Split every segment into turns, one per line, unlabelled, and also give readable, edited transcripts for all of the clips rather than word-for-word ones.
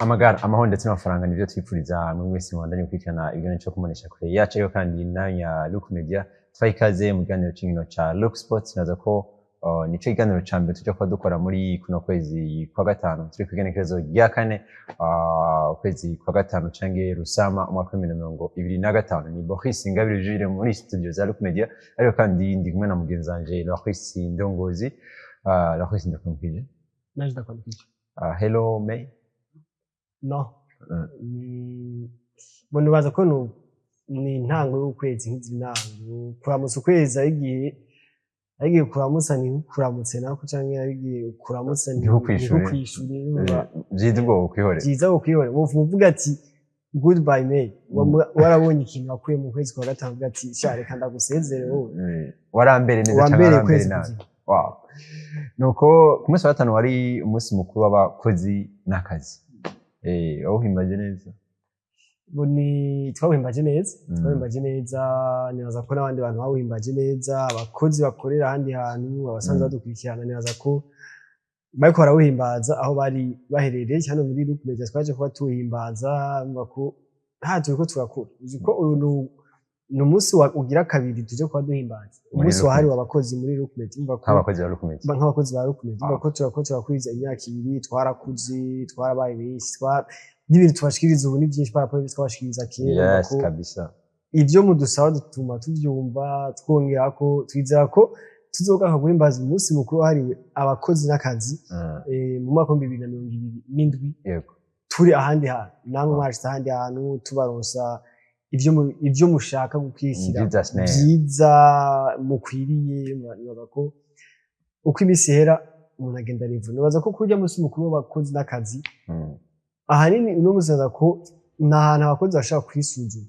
Amagara, amahoro ndetse n'amafaranga nivyo twipfuriza mwe mwese mubandanye gukurikirana ikiganiro co kubonesha kure yacu, ariko kandi nanya Look Media twaha ikaze mu kiganiro c'inkino ca Look Sports. Naza ko nico kiganiro ca mbere tuja kuba dukora muri kuno kwezi kwa gatanu, turi kw'igenekerezo rya kane, ukwezi kwa gatanu canke Rusama, umwaka wa 2025. Ni Boris Ingabire Jules muri studio za Look Media, ariko kandi ndi kumwe na mugenzi wanje Loris Ndongozi. Loris, ndakumvije.
Naje ndakwandikije.
Hello May.
No. Ni bo nibaza ko ni intango y'ukwezi, nk'izi ntango kuramutsa ukwezi, ari igihe kuramutsa ntikuramutse nako, canke ari igihe kuramutsa
ntikukwishure.
Ntikukwishure, urumva.
Vyiza ubwo kwihorera.
Vyiza kukwihorera, wovuga uvuga ati "Goodbye May", warabonye ikintu wakuye mu kwezi kwa gatanu, uvuga ati "Sha, reka ndagusezere wowe."
Warambere neza canke
wambereye
warambere
ukwezi
nabi?
kuzima.
Wow. Nuko ku munsi wa gatanu wari umunsi mukuru w'abakozi n'akazi. Wawuhimbaje neza?
Bo ni twawuhimbaje neza. Twawuhimbaje neza, nibaza ko n'abandi bantu bawuhimbaje neza, abakozi bakorera ahandi hantu, abasanzwe badukurikirana, nibaza ko bariko barawuhimbaza aho bari baherereye. Hano muri Look Media twaje kuba tuwuhimbaza, urumva ko aha turiko turakura, uzi ko uyu ni umunsi ugira kabiri tuje kuba duhimbaza
muri
umunsi
Look
wahariwe
Media.
abakozi muri Look Media, urumva ko
nk'abakozi ba Look Media.
Nk'abakozi ba Look Media, urumva ko turako turakwiza imyaka 2, twarakuze, twarabaye benshi, n'ibintu tubashikiriza ubu ni byinshi par rapport y'ibyo twabashikiriza kera, urumva ko ivyo mudusaba dutuma tuvyumva, twongera ko twizera ko tuzogaruka guhimbaza umunsi mukuru wahariwe abakozi n'akazi mu mwaka wa 2027, turi ahandi hantu, namwe mwashitse ahandi hantu, tubaronsa ivyo mushaka gukurikira
Jesus name.
Vyiza mukwiriye. Nibaza ko uko iminsi ihera umuntu agenda arivu. Nibaza ko kurya munsi mukuru w'abakozi n'akazi, ahanini uno munsi nibaza ko ni ahantu abakozi bashobora kwisuzuma,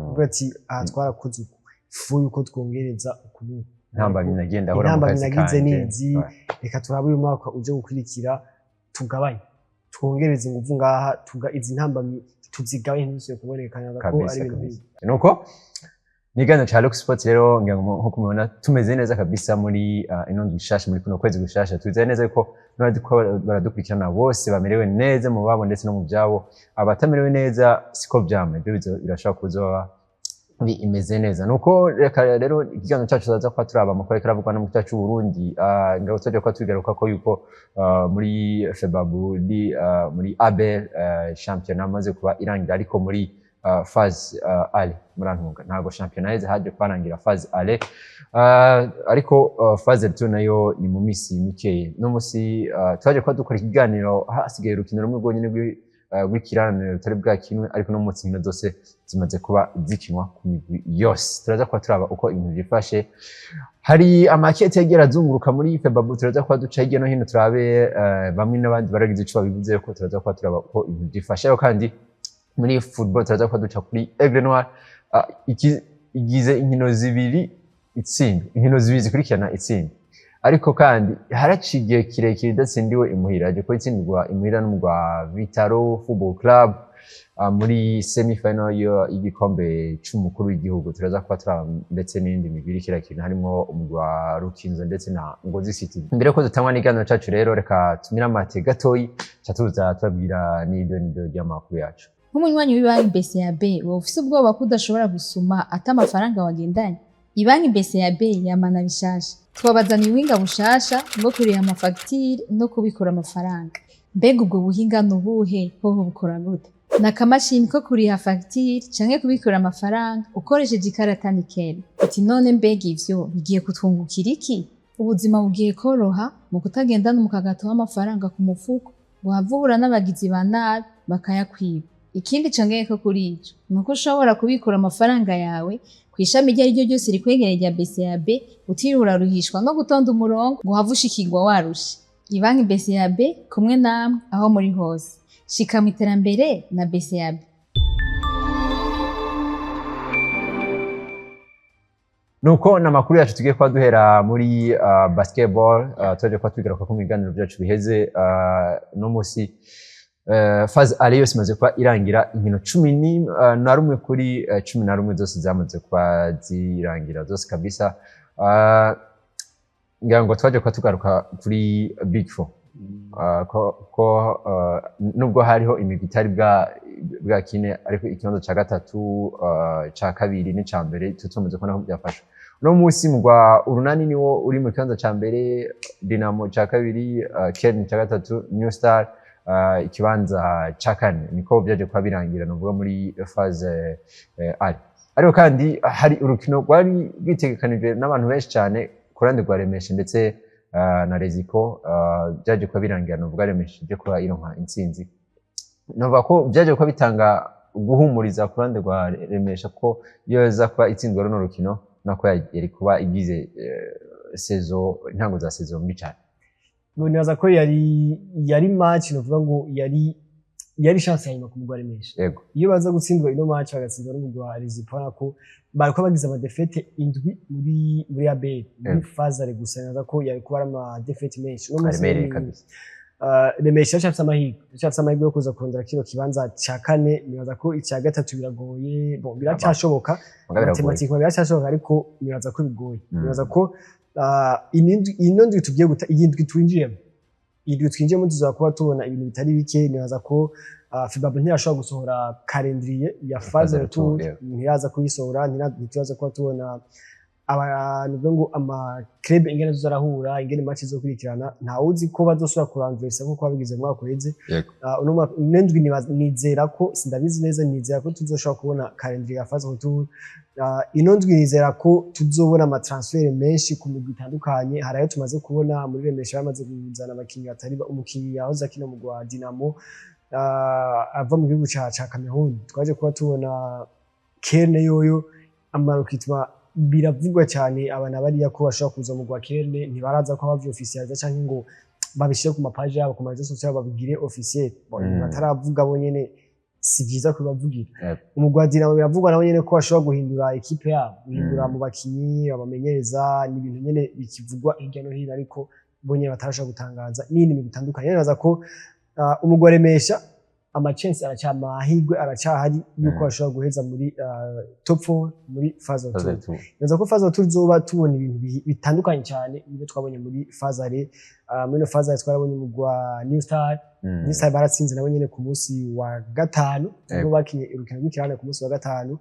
kuvuga ati "Aha twarakoze uku, fu yuko twongereza uku n'uku."
Intambamyi nagenda ahora mu
Intambamyi
kazi
nagize
kanje.
nizi. Reka turabe uyu mwaka uje gukurikira, tugabanye, twongereze inguvu ngaha, izi ntambamyi tuzigabanye, ntizisubire kuboneka. Nibaza ko ari ibintu nk'ibyo.
Nuko n'ikiganiro ca Look Sports rero, ngira ngo nkuko mubibona tumeze neza kabisa muri ino ndwi nshasha, muri kuno kwezi gushasha. Twizeye neza yuko n'abariko baradukurikirana bose bamerewe neza mu babo ndetse no mu byabo. Abatamerewe neza siko vyama, ibyo birashobora kuzoba imeze neza. Nuko reka rero ikiganiro cacu tuzaza kuba turaba amakuru ariko aravugwa no mu gihugu cyacu Burundi. Ngabo tujya kuba tubigaruka ko yuko muri FEBABU, muri ABEL, shampiyona amaze kuba irangira, ariko muri phase aller, murantunga, ntabwo shampiyona yaheze, haje kubarangira phase aller, ariko phase retour nayo ni mu misi mikeyi. No musi twaje kuba dukora ikiganiro hasigaye urukino rumwe rwonyene rw'ikirarane rutari bwakinwe, ariko no munsi inkino zose zimaze kuba zikinwa ku migwi yose. Turaza kuba turaba uko ibintu vyifashe. Hari amakete yagiye arazunguruka muri FEBABU, turaza kuba duca hirya no hino turabe bamwe n'abandi baragize ico babivuze ko. Turaza kuba turaba uko ibintu vyifashe. Ariko kandi muri football turaza kuba duca kuri Aigle Noir, igize inkino zibiri itsinda, inkino zibiri zikurikirana itsinda, ariko kandi haraciye igihe kirekire idatsindiwe imuhira, yaje kuba itsindirwa imuhira n'umugwa Vitaro Football Club muri semi final y'igikombe c'umukuru w'igihugu. Turaza kuba turaba ndetse n'iyindi migwi iriko irakina, harimwo umugwi wa Rukinzo ndetse na Ngozi City. Mbere yuko dutangwa n'ikiganiro cacu rero, reka tumire amate gatoyi, ca tuza tubabwira n'ido n'ido ry'amakuru yacu.
Nk'umunywanyi w'ibanki BCAB, woba ufise ubwoba ko udashobora gusuma ata amafaranga wagendanye? Ibanki BCAB yamana bishasha, twabazaniye ubuhinga bushasha bwo kuriha amafagitire no kubikura amafaranga. Mbega ubwo buhinga ni ubuhe? Hoho bukora gute? Ni akamashini ko kuriha fagitire canke kubikura amafaranga ukoresheje ikarata Nickel. Uti none mbega ivyo bigiye kutwungukira iki? Ubuzima bugiye koroha mu kutagendana umukagato w'amafaranga ku mufuko ngo uhave uhura n'abagizi ba nabi bakayakwiba. Ikindi congeyeko kuri ico ni uko ushobora kubikura amafaranga yawe kw'ishami iryo ariryo ryose rikwegereye rya BCAB, utiriwe uraruhishwa no gutonda umurongo ngo uhave ushikirwa warushe. Ibanki BCAB, kumwe namwe aho muri hose. Shika mu iterambere na BCAB.
Nuko n'amakuru yacu tugiye kuba duhera muri basketball. Twaje kuba tubigaruka ko mu biganiro byacu biheze. No musi phase aller yose imaze kuba irangira, inkino 11 kuri 11 zose zamaze kuba zirangira zose kabisa. Ngira ngo twaje kuba tugaruka kuri Big Four. Ko nubwo hariho imigwi itari bwa kine, ariko ikibanza ca gatatu, ca kabiri n'ica mbere tumaze kubona ko byafasha. Uno munsi mugwa Urunani niwo uri mu kibanza ca mbere, Dinamo ca kabiri, Kern ca gatatu, New Star ikibanza ca kane. Niko byaje kuba birangira, nuvuga muri phase aller. Ariko kandi hari urukino rwari rwitegekanijwe n'abantu benshi cyane ku ruhande rwa Remesha ndetse na Rezipo. Byaje kuba birangira, nuvuga Remesha ije kuba ironka intsinzi. Nuvuga ko byaje kuba bitanga guhumuriza ku ruhande rwa Remesha, ko iyo yaza kuba itsinzwe runo rukino, nako yari kuba igize saison, intango za saison mbi cyane.
Ngo nibaza ko yari match, novuga ngo yari chance ya nyuma ku mugwi wa Remesha. Iyo baza gutsindwa ino match, bagatsindwa n'umugwi wa Rezipo, urabona ko bariko bagize ama défaites 7 muri ABL, muri phase aller gusa. Nibaza ko yari kuba ari ama défaites menshi. Uno munsi
aremereye kabisa.
Remesha yacafise amahirwe yo kuza kurondera kino kibanza ca kane. Nibaza ko ica gatatu biragoye. Bon, biracyashoboka.
Muga biragoye.
Mathématiquement biracyashoboka, ariko nibaza ko bigoye. Nibaza ko ino ndwi tugiye guta, iyi ndwi twinjiyemo, iyi ndwi twinjiyemo tuzoba kuba tubona ibintu bitari bike. Nibaza ko FEBABU ntiyashobora gusohora calendrier ya phase
phase
retour.
retour.
Ntiraza kuyisohora, ntituraza kuba tubona abantu ngo ama club ingene tuzarahura, ingene match izokurikirana. Ntawuzi ko bazosubira kuranversa nkuko babigize mu mwaka uheze. Uno mwaka, ino ndwi nizera ko, sindabizi neza, nizera ko tuzoshobora kubona calendrier ya phase retour. Ino ndwi nizera ko tuzobona ama transfert menshi ku migwi itandukanye. Hari ayo tumaze kubona muri Remesha, bamaze kuzana abakinyi batari umukinyi yahoze akina mu gwa Dinamo, ava mu gihugu ca Cameroon. Twaje kuba tubona Kerne yoyo ama recrutement biravugwa cyane, abana bariya ko bashobora kuza mu gwa Kerne. Ntibaraza ko bavyo officializa canke ngo babishire ku ma pages yabo, ku ma réseaux sociaux, babigire officiel. Bon, bataravuga bo nyene, si vyiza kubibavugira. Umugwi wa Dinamo biravugwa nabo nyene ko bashobora guhindura équipe yabo, guhindura mu bakinyi, abamenyereza. Ni ibintu nyene bikivugwa hirya no hino, ariko bo nyene batarashobora gutangaza n'iyindi migwi itandukanye. Nibaza ko umugwi wa Remesha ama chances araca, amahirwe aracyahari yuko bashobora guheza muri top 4 muri phase
Phase
retour.
retour.
Nibaza ko phase retour izoba tubona ibintu bitandukanye cyane n'ibyo twabonye muri phase aller. Muri ino phase aller twarabonye umugwi wa New Star. New Star baratsinze nabo nyene ku munsi wa gatanu, ubwo bakinye urukino rw'ikirane ku munsi wa gatanu,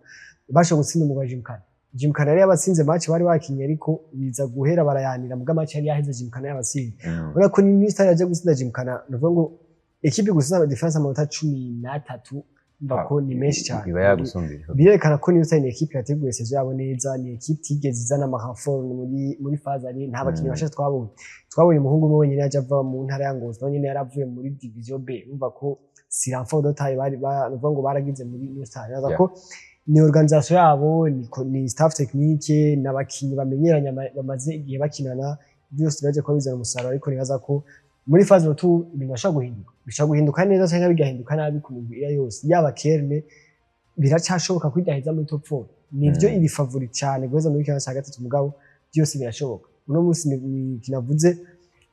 bashoboye gutsinda umugwi wa Gymkhana. Gymkhana yari yabatsinze match bari bakinye, ariko biza guhera barayanira, muga match yari yaheze Gymkhana yabatsinze. Urabona ko ni New Star yaje gutsinda Gymkhana, nuvuga ngo équipe gutsinda différence amanota 13, mva ko ni menshi cyane.
Iba yagusumbije.
Birerekana ko New Star ni équipe yateguye saison yabo neza, ni équipe itigeze izana ama renfort muri phase aller. Nta bakinnyi bashasha twabonye. Twabonye umuhungu umwe wenyine yaje ava mu ntara ya Ngozi, nawe nyene yaravuye muri division B. Urumva ko si renfort de taille bari nuvuga ngo baragize muri New Star. Nibaza ko ni organisation yabo, ni staff technique n'abakinyi bamenyeranye, bamaze igihe bakinana, byose byaje kuba bizana umusaruro. Ariko nibaza ko muri phase retour ibintu bashobora guhinduka, bishobora guhinduka neza cyangwa bigahinduka nabi ku migwi iyo yose. Yaba Kerne biracyashoboka ko idaheza muri top 4, nivyo, iri favori cyane guheza muri kibanza cya gatatu, mugabo byose birashoboka. Uno munsi kinavuze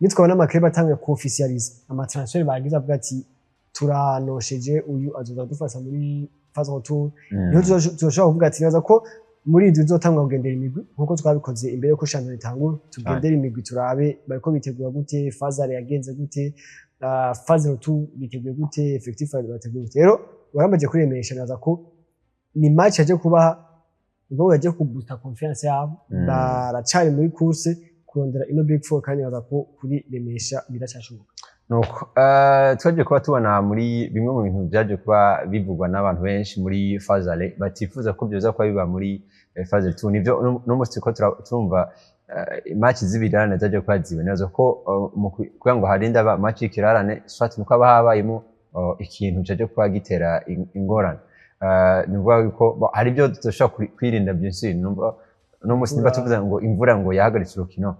nitwabona ama clubs atanguye ku officializa ama transfert bagize, avuga ati turanosheje uyu azoza kudufasha muri phase retour, niho tuzoshobora kuvuga ati nibaza ko muri izi tuzotangura kugendera imigwi nkuko twabikoze imbere yuko shampiyona itangura, tugendera imigwi turabe bariko bitegura gute, phase aller yagenze gute, phase retour biteguye gute, effectif bateguye gute. Rero baramaze kuremesha, nibaza ko ni match yaje kubaha, ubwo yaje kuboosta confiance yabo. Baracari muri course kurondera ino big four, kandi nibaza ko kuri Remesha biracyashoboka.
Nuko twaje kuba tubona muri bimwe mu bintu byaje kuba bivugwa n'abantu benshi muri phase aller batifuza ko byoza kuba biba muri phase 2. Nivyo, uno munsi turiko turumva match z'ibirarane zaje kuba ziba. Nibaza ko mu kugira ngo harinde aba match y'ikirarane, soit nuko haba habayemo ikintu caje kuba gitera ingorane. Ni ukuvuga yuko hari ibyo tudashobora kwirinda bien sûr. Numva uno munsi nimba tuvuze ngo imvura ngo yahagaritse urukino,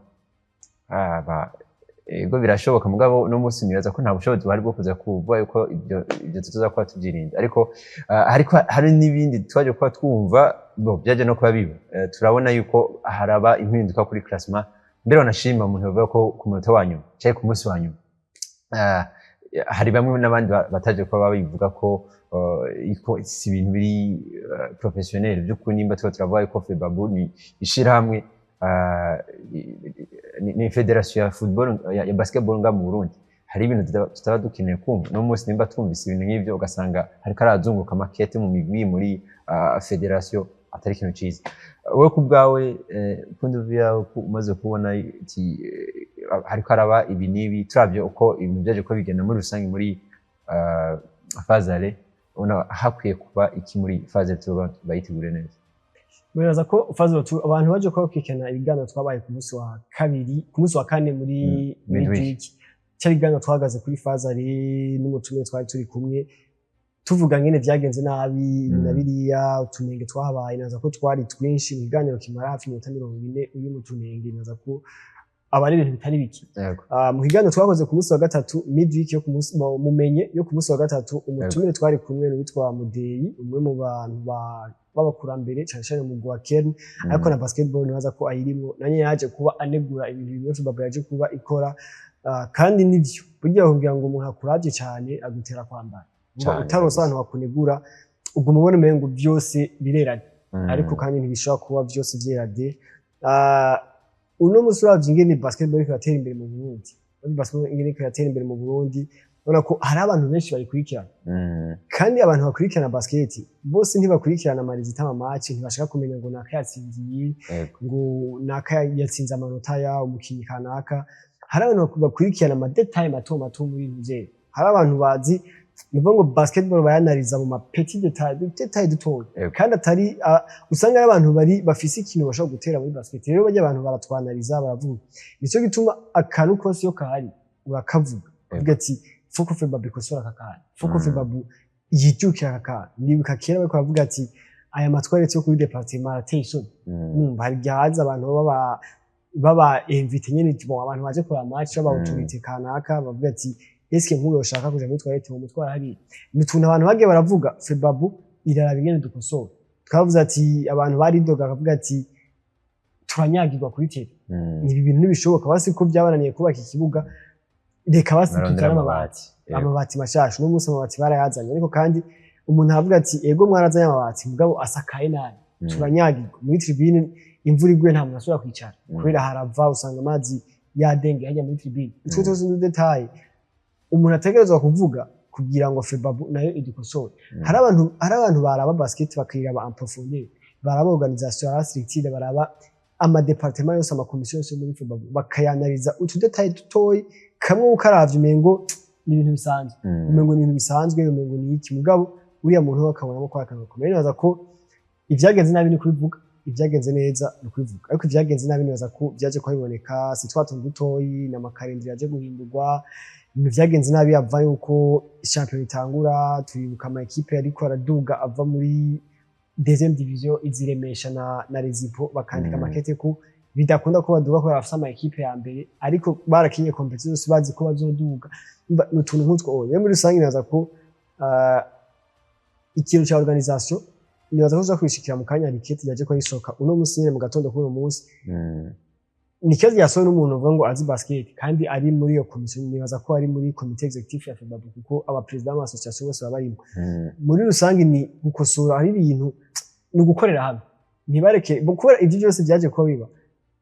ego birashoboka, mugabo uno munsi nibaza ko nta bushobozi buhari bwo kuza kuvuga yuko ibyo tuza kuba tubyirinda. Ariko ariko hari n'ibindi twaje kuba twumva bo byaje no kuba biba. Turabona yuko haraba impinduka kuri classement mbere, wanashima umuntu bavuga ko ku munota wa nyuma cyangwa ku munsi wa nyuma, hari bamwe n'abandi bataje kuba babivuga ko iko si ibintu biri professionnel by'ukuri. Nimba tuba turavuga yuko FEBABU ni ishirahamwe, ni fédération ya football, ya basketball nga mu Burundi, Hari ibintu tutaba dukeneye kumva. No munsi nimba twumvise ibintu nk'ivyo, ugasanga hariko arazunguruka makete mu migwi, muri fédération, atari ikintu ciza. Wowe ku bwawe, point de vue yawe, umaze kubona ati hariko haraba ibi n'ibi, turavye uko ibintu vyaje ko bigenda muri rusange muri phase aller, ubona hakwiye kuba iki muri phase retour bayitegure neza?
Mwibaza ko phase retour, abantu baje kuba bakurikirana ibiganiro twabaye ku munsi wa kabiri, ku munsi wa kane muri
Midweek.
Midweek, cyari ibiganiro twahagaze kuri phase aller n'umutumire twari turi kumwe, tuvuga ngene vyagenze nabi, ibi na biriya, utunenge twahabaye. Naza ko twari twinshi mu kiganiro kimara hafi iminota 40 uri mu tunenge, naza ko aba ari ibintu bitari bike. Mu kiganiro twakoze ku munsi wa gatatu, midweek yo ku munsi mumenye yo ku munsi wa gatatu, umutumire twari kumwe n'uwitwa Mudeyi, umwe mu bantu b'abakurambere cyane cyane mu mugwi wa Kern, ariko na basketball nibaza ko ayirimwo, nanye yaje kuba anegura ibintu bimwe FEBABU yaje kuba ikora. Kandi nivyo, burya kugira ngo umuntu akuravye cyane agutera kwambara.
Cane
utaronse
kabisa.
abantu bakunegura, uguma ubona umengo byose bireranye, ariko kandi ntibishobora kuba byose vyera de. Uno musi uravye ingene basketball iriko iratera imbere mu Burundi, uravye basketball ingene iriko iratera imbere mu Burundi, ubona ko hari abantu benshi bayikurikirana. Kandi abantu bakurikirana basket bose ntibakurikirana ama résultats ama match, ntibashaka kumenya ngo naka yatsindiye, ngo naka yatsinze amanota ya umukinyi kanaka. Hari abantu bakurikirana ama détails mato mato muri ivyo. Hari abantu bazi, ni ukuvuga ngo basketball bayanariza mu ma petits détails, détails dutoya, kandi atari usanga ari abantu bari bafise ikintu bashobora gutera muri basket. Rero barya abantu baratwanariza, baravuga. Nico gituma akantu kose iyo kahari urakavuga, uvuga ati faut que FEBABU ikosora aka kantu, faut que FEBABU yijukira aka kantu. Nibuka kera bariko baravuga ati aya ma toilettes yo kuri département arateye isoni. Numva hari igihe haza abantu baba invité nyene, bon, abantu baje kuraba match baba autorité kanaka, bavuga ati eske nk'uyu yoshaka kuja muri toilette mu mutwara hariya? Ni utuntu abantu bagiye baravuga, FEBABU iraraba ingene dukosora. Twavuze ati abantu baridoga bakavuga ati turanyagirwa kuri terrain, ibi bintu ntibishoboka. Basi ko byabananiye kubaka ikibuga, reka basi
Barondera
tuzane
amabati.
amabati, amabati mashasha. Uno munsi amabati barayazanye, ariko kandi umuntu aravuga ati ego mwarazanye amabati, mugabo asakaye nabi, turanyagirwa muri tribune, imvura iguye nta muntu asubira kwicara kubera harava, usanga amazi yadengeye hajya muri tribune. Utwo twose ni détails umuntu ategerezwa kuvuga kugira ngo FEBABU nayo idukosore. Hari abantu baraba basket bakiraba en profondeur, baraba organisation, baraba structure, baraba ama départements yose, ama commissions yose muri FEBABU, bakayanariza utu détails dutoyi. Kamwe ukaravye umengo ni ibintu bisanzwe, umengo ni ibintu bisanzwe, umengo ni iki, mugabo uriya muntu we akabonamo ko ari akantu gakomeye. Nibaza ko ibyagenze nabi ni kubivuga, ibyagenze neza ni ukubivuga, ariko ibyagenze nabi nibaza ko byaje kuba biboneka, si twa tuntu dutoyi, ni ama calendrier yaje guhindurwa. Ibintu vyagenze nabi ava yuko shampiyona itangura, turibuka ama équipes yariko araduga ava muri deuxième division, iziremesha na Rezipo, bakandika makete ko bidakunda ko baduga kubera bafise ama équipes ya mbere, ariko barakinye compétition zose bazi ko bazoduga. Ni utuntu nk'utwo. Oya, muri rusange nibaza ko ikintu ca organisation, nibaza ko tuza kwishikira mu kanya. Riketi yaje ko risohoka uno munsi nyene mu gatondo k'uno munsi, ni ikibazo yasohowe n'umuntu uvuga ngo azi basket kandi ari muri iyo komisiyo. Nibaza ko ari muri comité exécutif ya FEBABU, kuko abaperezida b'ama association bose baba barimo. Muri rusange ni gukosora, hari ibintu ni ugukorera hamwe, ntibareke kubera ibyo byose byaje kuba biba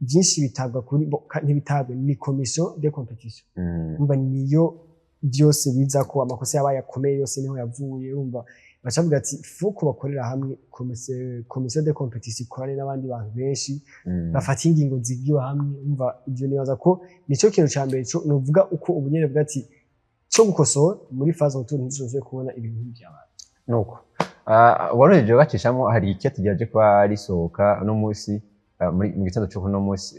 byinshi bitabwa kuri ntibitabwe, ni commission de compétition. Umva, niyo byose biza ko amakosa yabaye akomeye yose niho yavuye. Urumva bacavuga ati faut ko bakorera hamwe, commission de compétition ikorane n'abandi bantu benshi, bafata ingingo zigiwe hamwe. Umva, ibyo nibaza ko nico kintu ca mbere co nuvuga uko ubunyene bwa ati cyo gukosora muri phase retour, ntituzosubire kubona ibintu nk'ibyabaye.
Nuko waroheje bacishamo, hari ikete ryaje kuba risohoka uno munsi, mu gitondo cyo kuno munsi,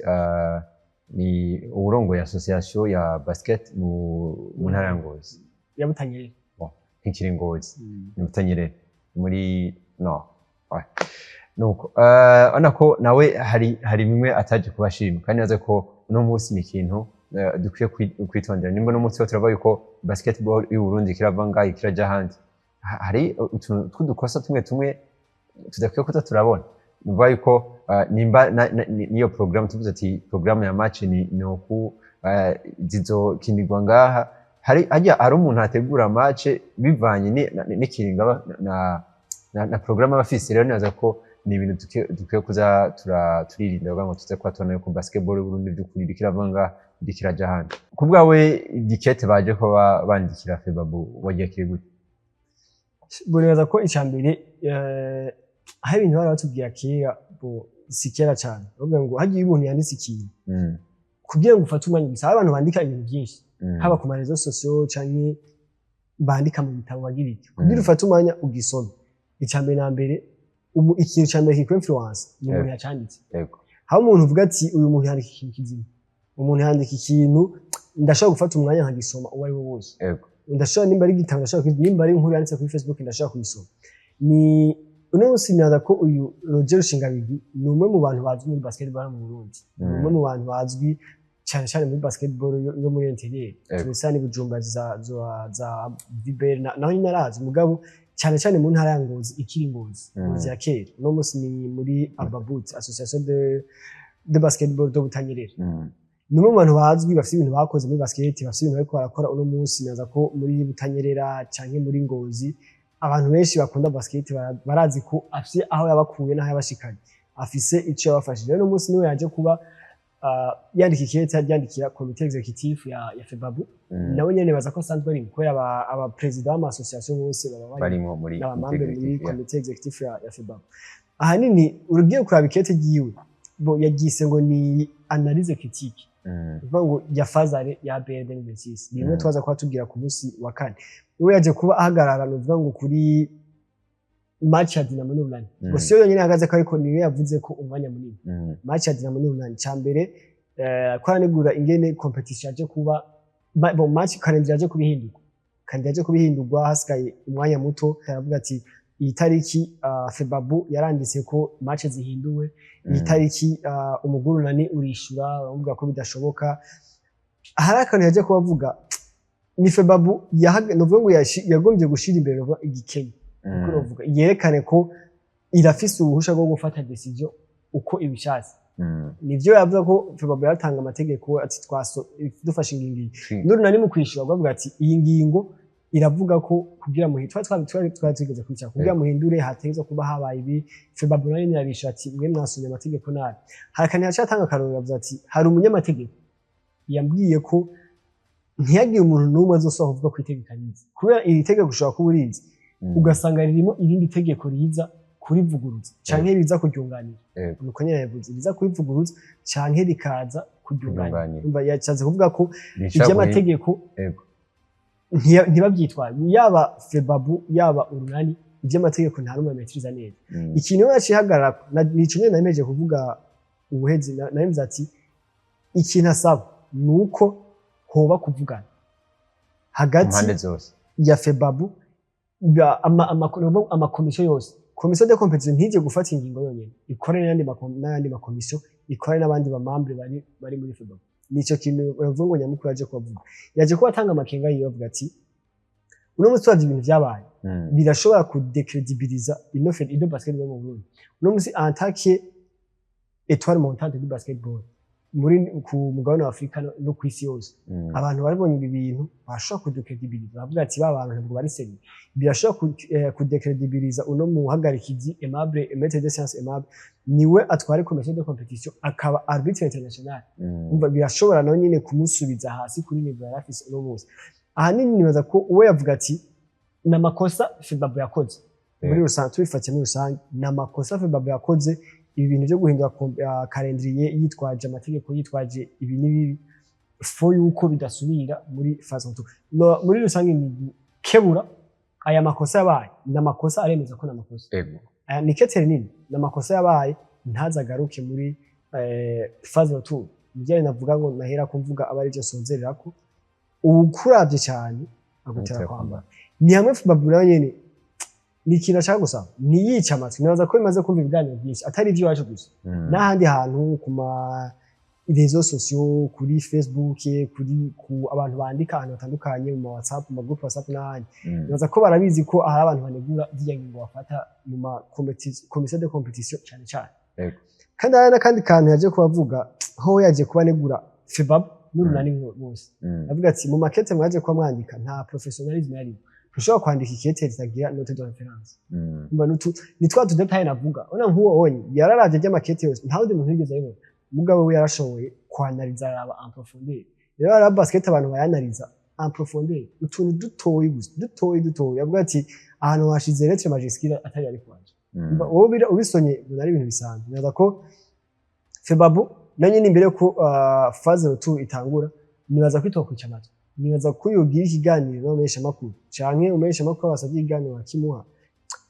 ni uwurongoye association ya basket mu ntara ya Ngozi.
Yabutanyerera.
Ntikiri Ngozi, ni Butanyerera muri no. Ouais. Nuko urabona ko nawe hari bimwe ataje kubashima, kandi naze ko uno munsi ni ikintu dukwiye kwitondera. Nimba uno munsi turavuga yuko basketball y'u Burundi kirava ngaho kiraja ahandi, hari utuntu tw'udukosa tumwe tumwe tudakwiye kuza turabona. Ni ukuvuga yuko nimba niyo programme tuvuze ati programme ya match ni uku, zizokinirwa ngaha, hari hajya hari umuntu ategura match bivanye n'ikiringo na programme aba afise. Rero nibaza ko Ni ibintu dukwiye kuza turirinda kugira ngo tuze kuba tubona yuko basketball y'Uburundi by'ukuri iriko irava ngaha, iriko iraja ahandi. Ku bwawe, ikete baje ko bandikira FEBABU waryakiriye gute?
Buribaza ko icya mbere, aho ibintu bari batubwira kera, bo si kera cyane, bavuga ngo hagiye umuntu yanditse ikintu kugira ngo ufate umwanya gusa. Hari abantu bandika ibintu byinshi, haba ku ma réseaux sociaux canke bandika mu bitabo, bagira iki, kugira ufate umwanya ugisome. Icya mbere na mbere, ikintu cya mbere kiku influence ni umuntu yacanditse. Aho umuntu uvuga ati: "Uyu muntu yandika ikintu kizima, umuntu yandika ikintu ndashobora gufata umwanya nkagisoma uwo ari we wose." Ndashobora, nimba ari igitabo ndashobora nimba ari inkuru yanditse kuri Facebook ndashobora kuyisoma. Ni uno munsi nibaza ko uyu Roger Rushingabigwi ni umwe mu bantu bazwi muri basketball mu Burundi. Ni umwe mu bantu bazwi cyane cyane muri basketball yo muri intérieur. Turetse ni Bujumbura za Viber naho nyine arazi, mugabo cyane cyane mu ntara ya Ngozi, ikiri Ngozi, Ngozi ya kera. Uno munsi ni muri Ababut, Association de basketball de Butanyerera. Ni umwe mu bantu bazwi, bafite ibintu bakoze muri basket, bafite ibintu bariko barakora uno munsi. Naza ko muri Butanyerera canke muri Ngozi abantu benshi bakunda basket barazi ko afise aho yabakuye n'aho yabashikanye, afise ico yabafashije. Rero uno munsi niwe yaje kuba yandika ikete, yandikira comité exécutif ya FEBABU. Nawe nyene baza ko asanzwe ari, kubera aba président b'ama association bose baba bari
barimo muri
n'aba membres muri
executive, yeah.
comité exécutif ya FEBABU. Ahanini urugiye kuraba ikete ryiwe, bo yaryise ngo ni analyse critique, uvuga ngo ya phase aller ya ABL 2026. Ni bimwe twaza kuba tubwira ku munsi wa kane. We yaje kuba ahagarara, ni uvuga ngo kuri match ya Dinamo n'Urunani. Ngo siyo yonyine ahagaze ko, ariko niwe yavuze ko umwanya munini. Match ya Dinamo n'Urunani, ca mbere, ko aranegura ingene compétition yaje kuba bon, match calendrier yaje kubihindurwa, kandi yaje kubihindurwa hasigaye umwanya muto. Aravuga ati: "Iyi tariki, FEBABU yaranditse ko match zihinduwe iyi tariki, umugwi Urunani urishura." Baravuga ko bidashoboka. Hari akantu yaje kubavuga, ni FEBABU novuga ngo yagombye gushira imbere, novuga igikenye, uko novuga yerekane ko irafise uruhusha rwo gufata décision uko ibishatse. Nivyo yavuga ko FEBABU yatanga amategeko ati: "Twaso dufashe ingingo iyi." N'Urunani mu kwishura bavuga ati: "Iyi ngingo iravuga ko kugira muhi twari tugeze kwicara kugira muhindure hategezwa kuba habaye ibi." FEBABU nayo nyene irabishura ati: "Mwe mwasomye amategeko nabi." Hari akantu yaciye atanga akarorero, yavuze ati: "Hari umunyamategeko yambwiye ko ntiyagire umuntu n'umwe azosohoka kuvuga ko itegeko arizi, kubera iri tegeko ushobora kuba urizi, ugasanga ririmo irindi tegeko riza kurivuguruza canke riza kuryunganira." Nuko nyene yavuze, riza kurivuguruza canke rikaza kuryunganira.
Kuryunganira.
Umva, yashatse kuvuga ko
Rishobora
ivy'amategeko ntibavyitwaye, yaba FEBABU yaba Urunani, ivy'amategeko nta n'umwe ametiriza neza. Ikintu yaciye ihagarara nico nyene nameje kuvuga ubuhezi, nabivuze ati ikintu asaba ni uko hoba kuvugana hagati
impande zose
ya FEBABU, amakomisiyo yose. Commission de compétition ntije gufata ingingo yonyene, ikore n'ayandi makomisiyo, ikore n'abandi ba membres bari muri FEBABU. Nico kintu bavuga ngo nyamukuru yaje kubavuga, yaje kuba atanga amakenga yiwe, avuga ati: "Uno munsi turavye ibintu vyabaye, birashobora kudecredibiliza ino basketball mu Burundi uno munsi en tant que étoile montante du basketball muri ku mugabane wa Afrika no kw'isi yose." Abantu babonye ibi bintu bashobora kudecredibiliza, bavuga ati: "Ba bantu ntabwo bari sérieux." Birashobora kudecredibiliza uno muhagarikizi Aimable, maître de science Aimable, niwe atwara commission de compétition, akaba arbitre international. Umva, birashobora nawe nyine kumusubiza hasi kuri niveau yari afise uno munsi. Ahanini nibaza ko uwe yavuga ati ni amakosa FEBABU yakoze muri rusange. Tubifatiye muri rusange, ni amakosa FEBABU yakoze, ibi bintu byo guhindura calendrier yitwaje amategeko, yitwaje ibi n'ibibi, faut yuko bidasubira muri phase 2. No, muri rusange ni gukebura aya makosa yabaye. Ni amakosa, aremeza ko ni amakosa. Aya ni ketere nini, ni amakosa yabaye, ntazagaruke muri phase retour. Ibyo navuga ngo nahera ko mvuga aba arivyo nsozererako: uwukuravye cyane agutera
Agutera
kwambara.
Kwambara.
Ni hamwe FEBABU nayo nyene ni ikintu ashaka gusaba, ntiyice amatwi. Nibaza ko bimaze kumva ibiganiro byinshi, atari iby'iwacu gusa, n'ahandi hantu ku ma réseaux sociaux, kuri Facebook, kuri ku abantu bandika ahantu hatandukanye, mu ma WhatsApp, mu ma groupe WhatsApp n'ahandi. Nibaza ko barabizi ko hari abantu banegura zirya ngingo bafata mu ma commission de compétition cyane cyane. Kandi hari n'akandi kantu yaje kubavuga, ho yaje kuba anegura FEBAB n'Urunani bose. Avuga ati: "Mu makete mwaje kuba mwandika nta professionnalisme yarimo." Ntushobora kwandika ikete ritagira note de référence. Umva, ni twa tu détails navuga. Ona nk'uwo onye yararavye ry'amakete yose, nta wundi muntu yigeze abibona, mugabo we yarashoboye kwanariza, araba en profondeur. Rero hari basket abantu bayanariza en profondeur, utuntu dutoyi gusa, dutoyi dutoyi, avuga ati ahantu hashize lettre majuscule atari ari kwanje. Wowe ubisonye ubona ari ibintu bisanzwe. Nibaza ko FEBABU na nyine imbere ko phase retour itangura, nibaza ko itokwica amatwi. Nibaza ko yogira ikiganiro n'abamenyeshamakuru, canke umumenyeshamakuru basavye ikiganiro bakimuha,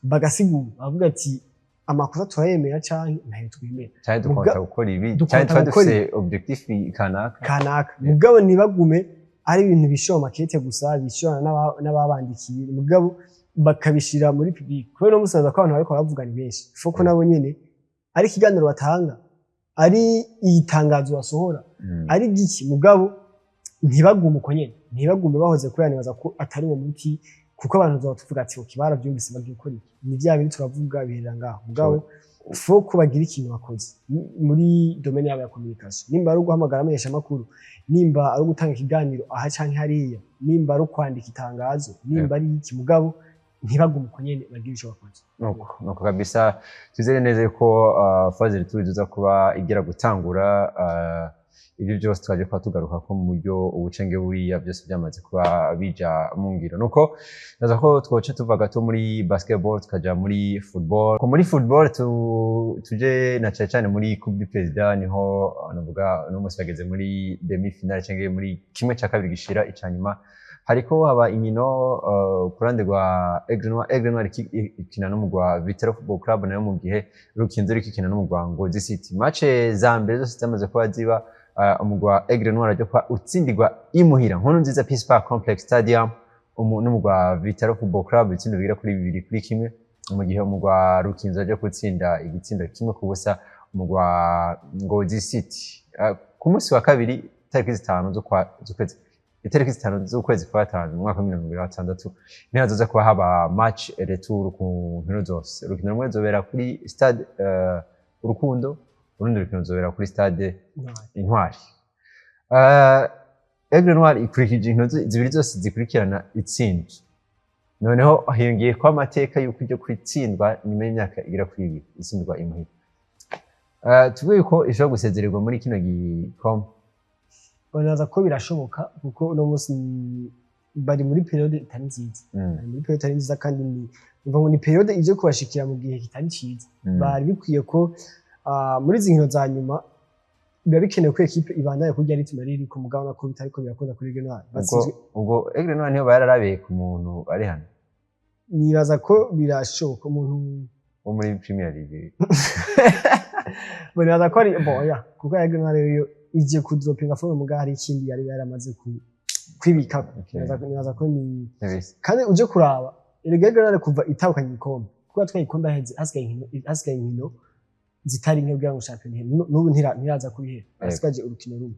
bagasigura, bavuga ati amakosa turayemera canke ntayo twemera.
Cyane dukonta gukora ibi,
Dukonta
cyane tuba
gukora
dufise objectif kanaka.
Kanaka. Mugabo ntibagume ari ibintu bishora makete gusa, bishorana n'ababandikiye, mugabo bakabishira muri public, kubera no musaza ko abantu bariko baravuga ni benshi. Faut ko nabo nyene ari ikiganiro batanga, ari itangazo basohora, ari giki, mugabo ntibagume uko nyene, ntibagume bahoze, kubera nibaza ko atari uwo muti, kuko abantu tuzoba tuvuga ati okay, baravyumvise, bagiye gukora iki? Ni vya bindi turavuga biherera ngaho. Mugabo faut ko bagira ikintu bakoze muri domaine yabo ya communication, nimba ari uguhamagara amenyeshamakuru, nimba ari ugutanga ikiganiro aha canke hariya, nimba ari ukwandika itangazo, nimba ari iki, mugabo ntibagume uko nyene, bagire ico bakoze.
Nuko kabisa, twizere neza yuko phase retour iza kuba igera gutangura, ibyo byose twaje kuba tugaruka ko mu buryo ubucenge buriya byose byamaze kuba bija mu ngiro. Nuko naza ko twoca tuva gato muri basketball tukaja muri football. Ko muri football tuje na cyane cyane muri Coupe du Président, niho navuga uno munsi bageze muri demi finale cyangwa muri kimwe cya kabiri gishira icanyuma. Hariko haba inkino ku ruhande rwa Aigle Noir. Aigle Noir ikina n'umugwa Vital'O Football Club, nayo mu gihe Rukinzo iriko ikina n'umugwa Ngozi City. Match za mbere zose zamaze kuba ziba, umugwa Aigle Noir aje kuba utsindirwa imuhira Nkuru Nziza Peace Park Complex Stadium n'umugwa Vital'O Football Club ibitsindo bigera kuri 2-1, mu gihe umugwa Rukinzo aje gutsinda igitsindo 1-0 umugwa Ngozi City. Ku munsi wa kabiri, tariki 5 z'ukwezi, itariki 5 z'ukwezi kwa gatanu mu mwaka wa 2026, niho hazoza kuba haba match retour ku nkino zose. Urukino rumwe ruzobera kuri stade Urukundo, urundi rukino ruzobera kuri stade Intwari. Aigle Noir ikurikije inkino zibiri zose zikurikirana itsinzwe, noneho hiyongeye ko amateka y'uko ijya kwitsindwa nyuma y'imyaka igera kuri 2 itsindwa imuhira. Tuvuge yuko ishobora gusezererwa muri kino gikombe?
Banaza ko birashoboka, kuko uno munsi bari muri période itari nziza. Bari muri période itari nziza, kandi ni uvuga ngo ni période ije kubashikira mu gihe kitari ciza. Bari bikwiye ko muri izi nkino za nyuma biba bikenewe ko ekipe ibandanya kurya rythme riri ku mugabane, ko bitariko birakunda kuri Aigle Noir.
Ubwo
Batsinzwe.
Ubwo Aigle Noir niyo bararabiye ku muntu ari hano.
Nibaza ko birashoboka umuntu
wo muri Premier League.
Nibaza ko ari bon ya, kuko Aigle Noir yo ije kudropinga forme, mugabo hari ikindi yari yaramaze kwibika. Nibaza ko ni
Ntibisa.
Kandi uje kuraba erega Aigle Noir kuva itahukanye igikombe, kuko yatwaye igikombe haheze hasigaye inkino zitari nke kugira ngo shampiyona ihere. N'ubu ntiraza kubihera, hasigaje urukino rumwe.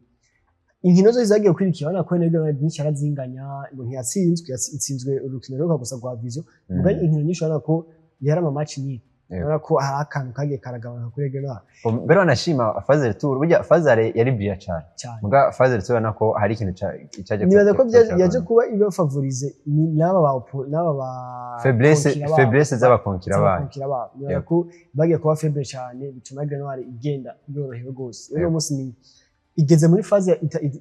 Inkino zose zagiye kwirikira, urabona ko Aigle Noir nyinshi yarazinganya, ngo ntiyatsinzwe, itsinzwe urukino ruheruka gusa rwa Vision. Mugabo inkino nyinshi urabona ko yari ama match nyinshi, urabona ko hari akantu kagiye karagabanuka kuri Aigle Noir.
Mbere wanashima phase retour, burya phase aller yari brillant cyane.
Cyane.
Muga phase retour urabona ko hari ikintu cyaje.
Nibaza ko yaje kuba ibafavorize ni n'aba ba n'aba ba
faiblesse
konkira babo.
Faiblesse z'abakonkira bayo.
Z'abakonkira babo. Nibaza ko bagiye kuba faible cyane, bituma Aigle Noir igenda yorohewe rwose. Rero uno munsi ni igeze muri phase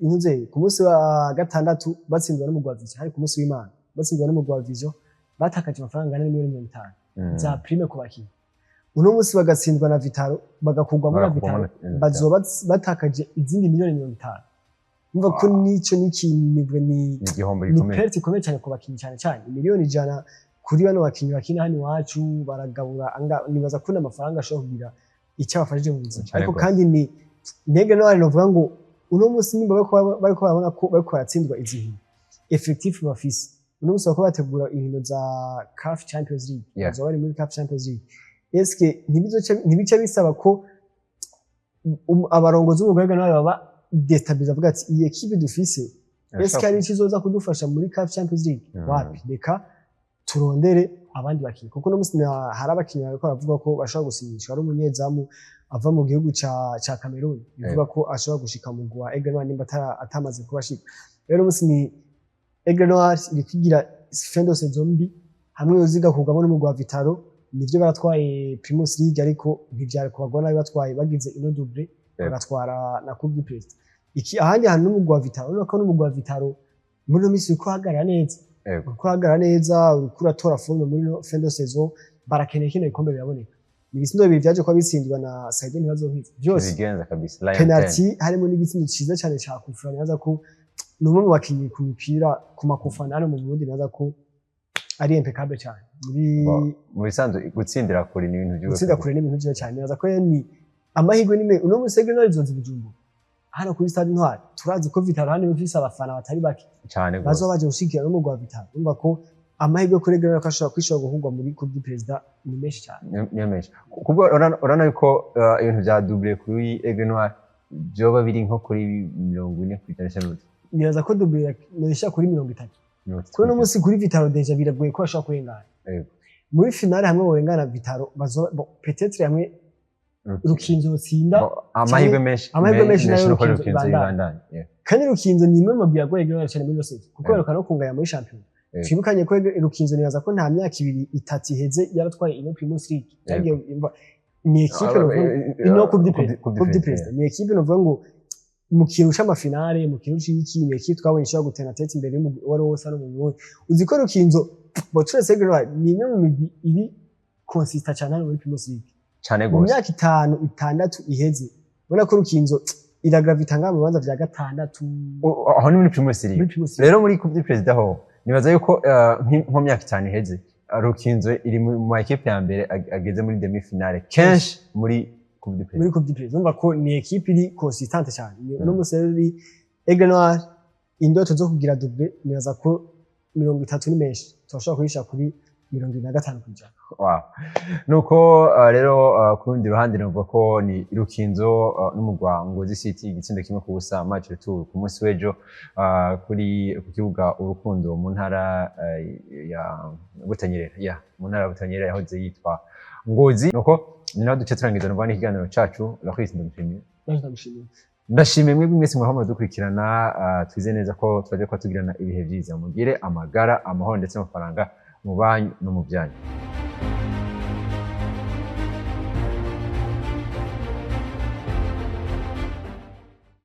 inuze ku munsi wa gatandatu batsindwa n'umugwi wa Vision, hari ku munsi w'Imana batsindwa n'umugwi wa Vision, batakaje amafaranga angana n'imiliyoni 50 za prime ku bakinyi. Uno munsi bagatsindwa na Vital'O, bagakugwamo na
Bagakugwamo
Vital'O,
na
bazoba batakaje izindi miliyoni 50. Umva ko nico n'ikintu ni
Ni igihombo
ni
gikomeye.
Perte ikomeye cyane ku bakinyi, cyane cyane miliyoni 100 kuri bano bakinyi bakina hano iwacu, baragabura nibaza ko n'amafaranga ashobora kugira icyo abafashije mu buzima.
Cyane
Ariko
rwose.
kandi ni ntege no novuga ngo uno munsi nimba bariko barabona ko bariko baratsindwa izi nkino, effectif bafise uno munsi, bariko bategura inkino za CAF Champions League, bazoba bari muri CAF Champions League, eske ntibice bisaba ko abarongozi b'urwego nabo baba déstabilisés, avuga ati iyi équipe dufise, eske hari icyo izoza kudufasha muri CAF Champions League? Wapi, reka turondere abandi bakinyi, kuko uno munsi hari abakinyi bariko baravuga ko bashobora gusinyishwa. Hari umunyezamu ava mu gihugu ca Cameroon bivuga ko ashobora gushika mu gwa Aigle Noir nimba atamaze kuba ashika. Rero uno munsi ni Aigle Noir iri kugira fin de saison mbi, hamwe yoziga kugamo n'umugwi wa Vital'O. Nivyo, baratwaye Primus League, ariko ntivyari kubagwa nabi batwaye, bagize ino doublé, bagatwara na Coupe du Président. Iki ahandi hantu n'umugwi wa Vital'O, urabona ko n'umugwi wa Vital'O muri ino minsi uriko uhagarara neza, uriko uhagarara neza, uriko uratora forme muri ino fin de saison. Barakeneye kino gikombe, biraboneka. Ni ibitsindo bibiri vyaje kuba bitsindwa na Saidi Ntibazonkiza byose
Bigenza kabisa Lion.
Penalty, harimo n'igitsindo ciza cyane ca kufra. Nibaza ko ni umwe mu bakinyi ku mipira ku makufa hano mu Burundi, nibaza ko ari impeccable cyane muri
Bon, mu bisanzwe gutsindira kure ni ibintu by'ubusa.
Gutsinda kure ni ibintu vyiza cyane. Nibaza ko ni amahirwe ni uno munsi Aigle Noir izoza i Bujumbura hano kuri Stade Intwari. Turazi ko Vital'O hano ifise abafana batari bake
cyane gose.
Bazoba baje gushigikira n'umugwi wa Vital'O. Urumva ko amahirwe kuri Aigle Noir ko ashobora kwishobora guhurwa muri Coupe du Président ni menshi cyane.
Niyo menshi, kubwo urabona yuko ibintu bya doublé kuri Aigle Noir byoba biri nko kuri 40% cyangwa
Nibaza ko doublé noyishira kuri 30.
30.
Kuri uno munsi kuri Vital'O déjà biragoye ko bashobora kurengana muri finale. Hamwe borengana Vital'O bazoba, bon, peut-être hamwe Rukinzo yotsinda.
Bon, amahirwe menshi
amahirwe menshi nayo
nuko
Rukinzo
Rukinzo
ibandanya.
ibandanya. Yeah.
Kandi Rukinzo ni imwe mu migwi yagoye Aigle Noir cyane muri yose, kuko baheruka no kunganya muri shampiyona. Twibukanye ko Rukinzo, nibaza ko nta myaka 2, 3 iheze yaratwaye ino Primus League. Yagiye ni équipe novuga ino Coupe du Président,
Coupe
Coupe
du
du Président, ni équipe novuga ngo mu kintu c'ama finale, mu kintu c'iki, ni équipe twabonye ishobora gutera tête imbere y'umugwi uwo ari wo wose hano mu Burundi. Uzi ko Rukinzo, bo turetse Aigle Noir, ni imwe mu migwi iri consistant cyane hano muri Primus League
cyane
mu
gose.
myaka 5, 6 iheze. Ubona ko Rukinzo iragravita ngaha mu bibanza vya gatandatu.
Aho ni muri Primus League.
Muri Primus League.
Rero muri Coupe du Président ho nibaza yuko nko mu myaka 5 iheze, Rukinzo iri mu ma équipe ya mbere ageze muri demi finale kenshi muri Coupe du
Muri
Président.
Coupe du Président, urumva ko ni équipe iri consistante cyane. Uno munsi rero iri Aigle Noir, indoto zo kugira doublé, nibaza ko 30 ni menshi, turashobora kuyishira kuri 75%.
Wow. Nuko rero ku rundi ruhande numva ko ni Rukinzo n'umugwa Ngozi City, igitsindo 1-0, match retour ku munsi w'ejo kuri ku kibuga Urukundo mu ntara ya Butanyerera, ya mu ntara ya Butanyerera yahoze yitwa Ngozi. Nuko ni naho duce turangiza numva n'ikiganiro cacu. Loris, ndamushimiye.
Naje ndamushimiye.
Ndashimiye mwebwe mwese mwahora mudukurikirana. Twize neza ko twaje kuba tugirana ibihe byiza. Mugire amagara, amahoro ndetse n'amafaranga mu banyu no mu byanyu.